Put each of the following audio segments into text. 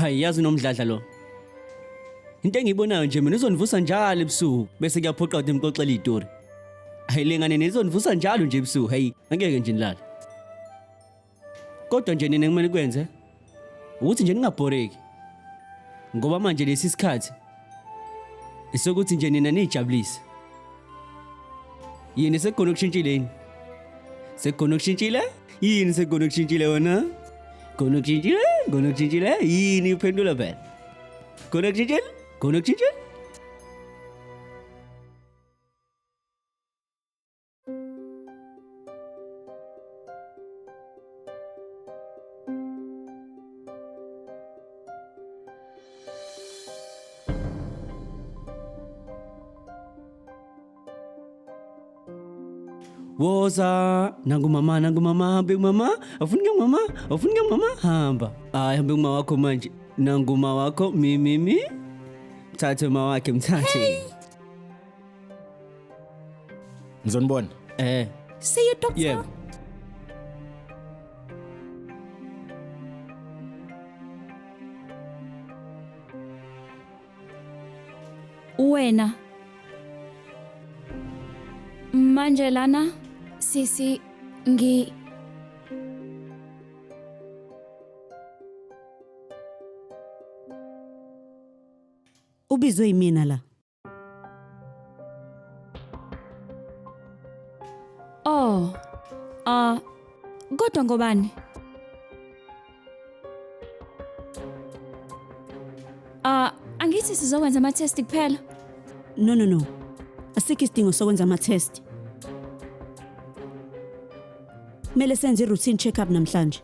Hayi yazi unomdladla lo. Into engiyibonayo nje mina uzonivusa njalo ebusuku bese kuyaphoqa ukuthi nimxoxele izitori. Hayi lengane nizonivusa njalo nje ebusuku hayi angeke nje nilale. Kodwa nje nina kumele kwenze ukuthi nje ningabhoreki. Ngoba manje lesi sikhathi esokuthi nje nina nijabulise. Yini sekukhona okushintshile yini? Sekukhona okushintshile? Yini sekukhona okushintshile wena? Khona okushintshile? Khona okushintshile? Yini uphendula phela? Khona okushintshile? Khona okushintshile? Woza nangu mama nangu mama hambe mama awufuni kuya mama awufuni kuya mama hamba hayi hambe kuma wakho manje nangu ma wakho mi mi mi mthathe ma wakhe mthathe Ngizonibona. Eh. See you doctor. Yebo. Wena. Manje lana Sisi ngi Ubizwe yimina la. Oh. Ah, kodwa ngobani? Ah, angithi sizokwenza ama test kuphela. No no no. Asikho isidingo sokwenza ama test. Kumele senze i-routine check-up namhlanje.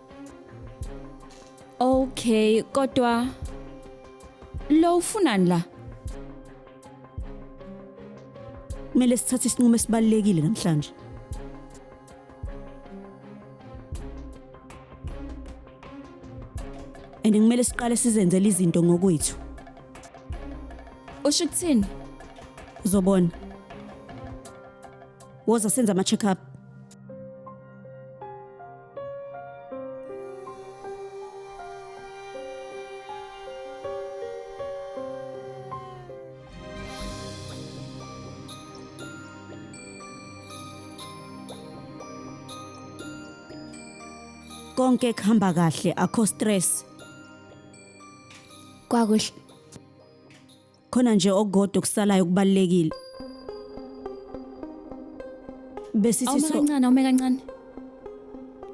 Okay, kodwa lo ufunani la? Kumele sithathe isinqumo esibalulekile namhlanje. And kumele siqale sizenzele izinto ngokwethu. Usho ukuthini? Uzobona. Woza senze ama check up. Konke kuhamba kahle akho stress. Kwakuhle. Khona nje okukodwa okusalayo kubalekile. Besithi Awume so kancane, awume kancane.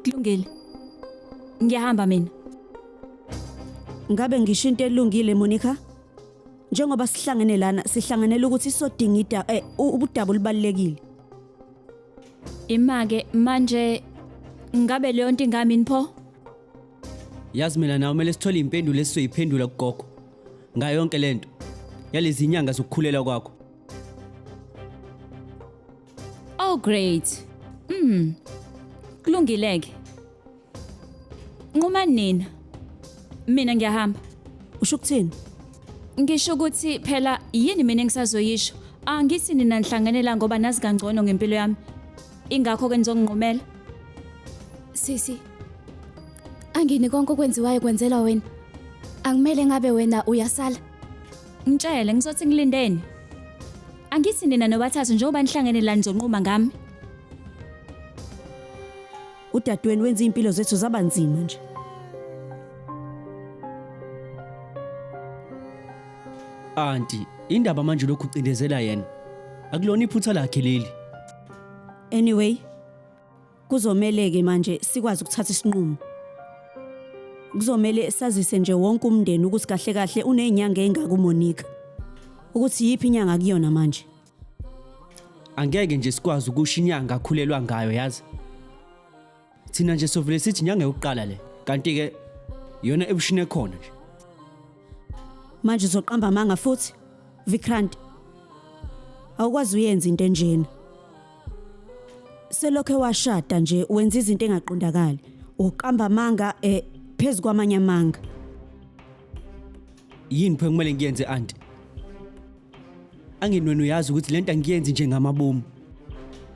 Kulungile. Ngiyahamba mina. Ngabe ngisho into elungile Monica? Njengoba sihlangene lana sihlanganela ukuthi sodingida ubudaba olubalekile. Imake manje ngabe leyo nto ingamini pho? Yazi mina nawe kumele sithole impendulo esizoyiphendula kugogo ngayo yonke lento yalezi inyanga zokukhulelwa kwakho. Oh great. Kulungile ke. Nquma nina. Mina ngiyahamba. Usho ukuthini? Ngisho ukuthi phela yini mina engisazoyisho? Angithi nina nihlanganela ngoba nazi kangcono ngempilo yami. Ingakho ke nizonginqumela. Sisi. Angini konke okwenziwayo kwenzelwa wena. Angimele ngabe wena uyasala. Ngitshele ngizothi ngilindeni. Angithi nina nobathathu njengoba nihlangene la nizonquma ngami. Udadewenu wenza impilo zethu zaba nzima nje. Anti, indaba manje lokhu ucindezela yena. Akulona iphutha lakhe leli. Anyway, kuzomele ke manje sikwazi ukuthatha isinqumo. Kuzomele sazise nje wonke umndeni ukuthi kahle kahle unezinyanga ezingaka uMonica. Ukuthi yiphi inyanga kuyona manje. Angeke nje sikwazi ukusho inyanga akhulelwa ngayo yazi. Thina nje sovele sithi inyanga yokuqala le. Kanti ke yona ebushine khona nje. Manje uzoqamba amanga futhi Vikrant. Awukwazi uyenza into enjena. Selokhe washada nje wenza izinto engaqondakali. Uqamba amanga phezu kwamanye amanga. Yini pho kumele ngiyenze anti? Angini wena uyazi ukuthi lento angiyenzi nje ngamabomu.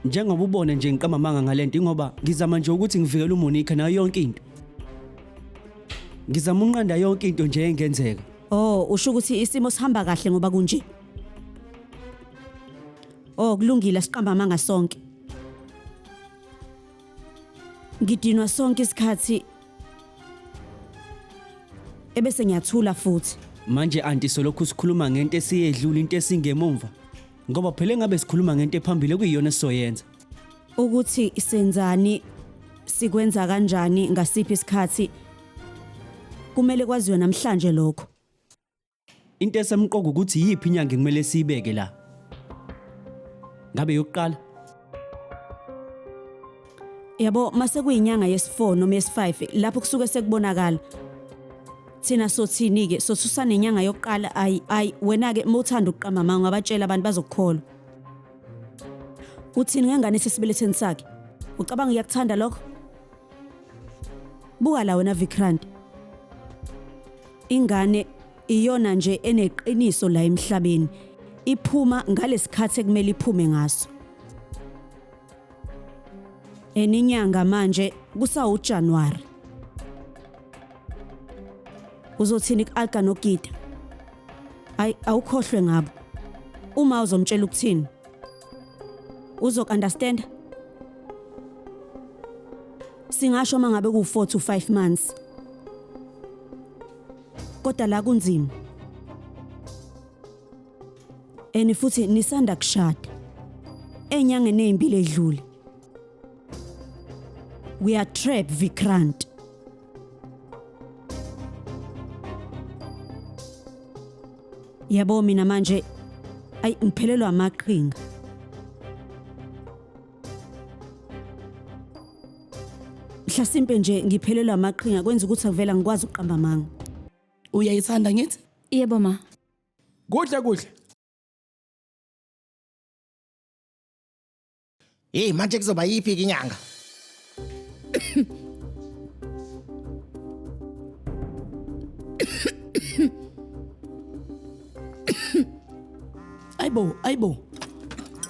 Njengoba ubona nje ngiqamba amanga ngalento ingoba ngizama nje ukuthi ngivikele uMonica nayo yonke into. Ngizama unqanda yonke into nje engenzeka. Oh, usho ukuthi isimo sihamba kahle ngoba kunje. Oh, kulungile siqamba amanga sonke. Ngidinwa sonke isikhathi ebese ngiyathula futhi. Manje anti solokhu sikhuluma ngento esiyedlula into esingemumva. Ngoba phela engabe sikhuluma ngento ephambili okuyiyona esizoyenza. Ukuthi senzani sikwenza kanjani ngasiphi isikhathi kumele kwaziwe namhlanje lokho. Into esemqoka ukuthi yiphi inyanga ekumele siyibeke la. Ngabe yokuqala? Yabo mase kuyinyanga yesi4 noma yesi5 lapho kusuke sekubonakala. Thina sothini ke sothusa nenyanga yokuqala ayi ayi wena ke mawuthanda ukuqamba manga ungabatshela abantu bazokukholwa. Uthini ngengane esesibeletheni sakhe? Ucabanga uyakuthanda lokho? Buka la wena Vikrant. Ingane iyona nje eneqiniso la emhlabeni. Iphuma ngalesikhathi ekumele iphume ngaso. Eninyanga manje kusawu January. Uzothini kuAlka noGida? Ay awukhohlwe ngabo. Uma uzomtshela ukuthini? Uzok understand? Singasho mangabe ku 4 to 5 months. Kodwa la kunzima. Eni futhi nisanda kushada. Enyangeni ezimbili edlule. We are trapped Vikrant. Yabo mina manje ay ngiphelelwa amaqhinga. Mhlasimpe nje ngiphelelwa amaqhinga kwenza ukuthi avela ngikwazi ukuqamba amanga. Uyayithanda ngithi? Yebo ma. Kuhle kuhle. Hey manje kuzoba yiphi ke inyanga? Ayibo, ayibo.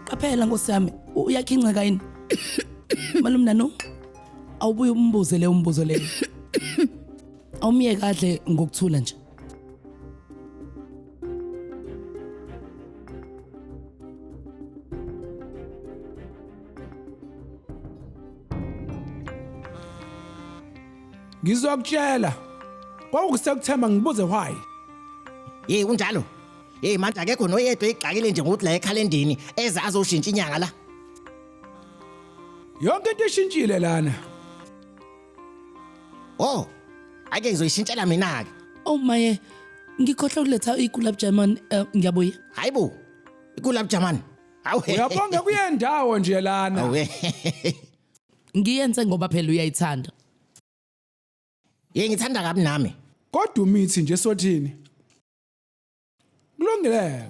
Qaphela nkosi yami, uyakhinceka yini? Malume Nano, awubuye umbuze le umbuzo leyo. Awumyeke adle ngokuthula nje. Ngizokutshela. Kwakusekuthemba ngibuze why. Hey kunjalo. Hey manje akekho noyedwa igxakile nje ngokuthi la ekhalendini eze azoshintsha inyanga la. Yonke into ishintshile lana. Oh. Ake ngizoyishintshela mina ke. Oh maye, ngikhohlwa ukuletha ikulab jaman ngiyabuya. Hayibo. Ikulab jaman. Hawu. Uyabonga kuyendawo nje lana. Awu. Ngiyenze ngoba phela uyayithanda. Ye ngithanda kabi nami. Kodwa umithi nje sothini? Kulungile.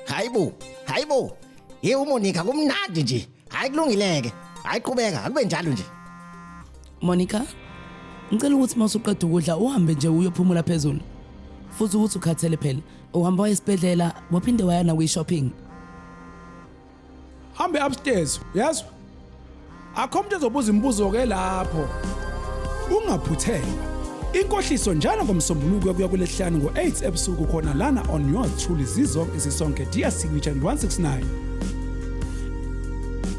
Hayibo. Hayibo. Ye uMonica kumnandi nje. Hayi kulungileke. Hayi qhubeka akube njalo nje. Monica, ngicela ukuthi mawusuqeda ukudla uhambe nje uyophumula phezulu. Futhi ukuthi ukhathele phela. Uhamba waye esibhedlela waphinde waya na kwi-shopping. Hambe upstairs, uyazwa? Akho umuntu ozobuza imibuzo ke lapho. Ungaphuthelwa. Inkohliso njalo ngomsombuluko kuya kulesihlanu ngo-8 ebusuku khona lana on yours truly zizonke isisonke DStv channel 169.